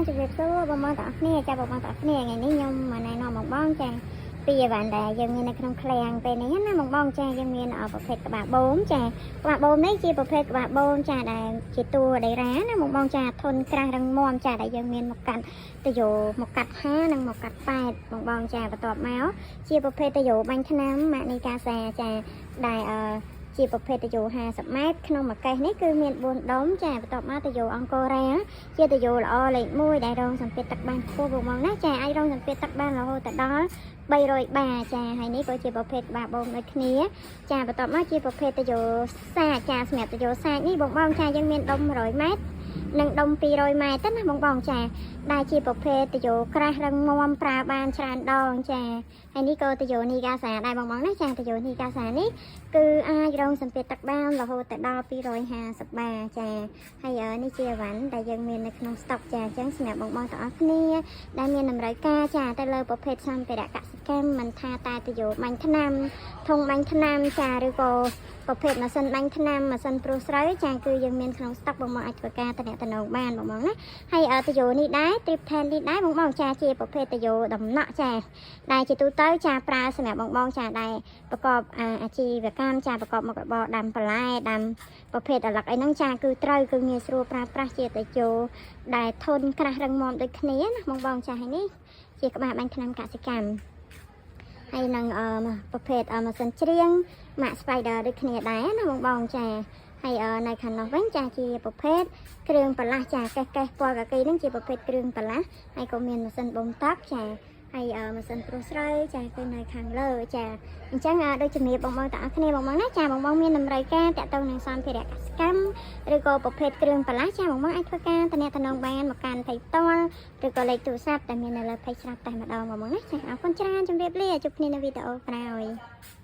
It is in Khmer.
ជម្រាបសួរបងប្អូនទាំងអស់គ្នាចាបងប្អូនទាំងអស់គ្នាថ្ងៃនេះខ្ញុំមកណែនាំបងបងចាពីអីវ៉ាន់ដែលយើងមាននៅក្នុងឃ្លាំងពេលនេះណាបងបងចាយើងមានប្រភេទក្បាលបូមចាក្បាលបូមនេះជាប្រភេទក្បាលបូមចាដែលជាតួដេរ៉ាណាបងបងចាធន់ក្រាស់រឹងមាំចាដែលយើងមានមកកាត់តយោមកកាត់5និងមកកាត់8បងបងចាបន្ទាប់មកជាប្រភេទតយោបាញ់ថ្នាំម៉ាកនីកាសាចាដែលអឺ ជាប្រភេទតយោ50ម៉ែត្រក្នុងមួយកេសនេះគឺមាន4ដុំចាបន្ទាប់មកតយោអង្គរ៉ាជាតយោល្អលេខ1ដែលរងសម្ពាធទឹកបានខ្ពស់បងបងណាចាអាចរងសម្ពាធទឹកបានរហូតដល់300បាចាហើយនេះក៏ជាប្រភេទក្បាលបូមដូចគ្នាចាបន្ទាប់មកជាប្រភេទតយោសាកចាសម្រាប់តយោសាកនេះបងបងចាយើងមានដុំ100ម៉ែត្រនិងដុំ200ម៉ែត្រទៅណាបងបងចាដែលជាប្រភេទតយោក្រាស់រឹងមាំប្រើបានច្រើនដងចាហើយនេះក៏តយោនីកាសាដែរបងបងណាចាតយោនីកាសានេះ គឺអាចរងសម្ពាធទឹកបានរហូតទៅដល់250បាចាហើយនេះជាអីវ៉ាន់ដែលយើងមាននៅក្នុងស្តុកចាអញ្ចឹងសម្រាប់បងបងទាំងអស់គ្នាដែលមានតម្រូវការចាទៅលើប្រភេទសម្ភារៈកសិកម្មមិនថាតែតយោបាញ់ថ្នាំធុងបាញ់ថ្នាំចាឬក៏ប្រភេទម៉ាស៊ីនបាញ់ថ្នាំម៉ាស៊ីនព្រុសស្រូវចាគឺយើងមានក្នុងស្តុកបងបងអាចធ្វើការតំណងបានបងបងណាហើយតយោនេះដែរ Trip 10នេះដែរបងបងចាជាប្រភេទតយោដំណក់ចាដែលជាទូទៅចាប្រើសម្រាប់បងបងចាដែល ប្រកបអាជីវកម្មចាប្រកបមុខរបរដាំបន្លែដាំប្រភេទឪឡឹកអីហ្នឹងចាគឺត្រូវគឺងាយស្រួលប្រើប្រាស់ជាតេជោដែលធន់ក្រាស់រឹងមាំដូចគ្នាណាបងបងចាហើយនេះជាក្បាលបាញ់ថ្នាំកសិកម្មហើយនឹងអឺប្រភេទម៉ាស៊ីនច្រៀងម៉ាក Spider ដូចគ្នាដែរណាបងបងចាហើយនៅខាងនោះវិញចាជាប្រភេទគ្រឿងបន្លាស់ចាកេះកេះពណ៌កាគីហ្នឹងជាប្រភេទគ្រឿងបន្លាស់ហើយក៏មានម៉ាស៊ីនបូមទឹកចាហើយម៉ាស៊ីនព្រុសស្រូវចាគឺនៅខាងលើចា អញ្ចឹងដូចជំរាបបងបងទាំងអស់គ្នាបងបងណាចាបងបងមានតម្រូវការតាក់ទងនឹងសម្ភារៈកសិកម្មឬក៏ប្រភេទគ្រឿងបន្លាស់ចាបងបងអាចធ្វើការតំណងបានមកកាន់ page ផ្ទាល់ឬក៏លេខទូរស័ព្ទដែលមាននៅលើ page ស្រាប់តែម្ដងបងបងណាចាអរគុណច្រើនជម្រាបលាជួបគ្នានៅវីដេអូក្រោយ។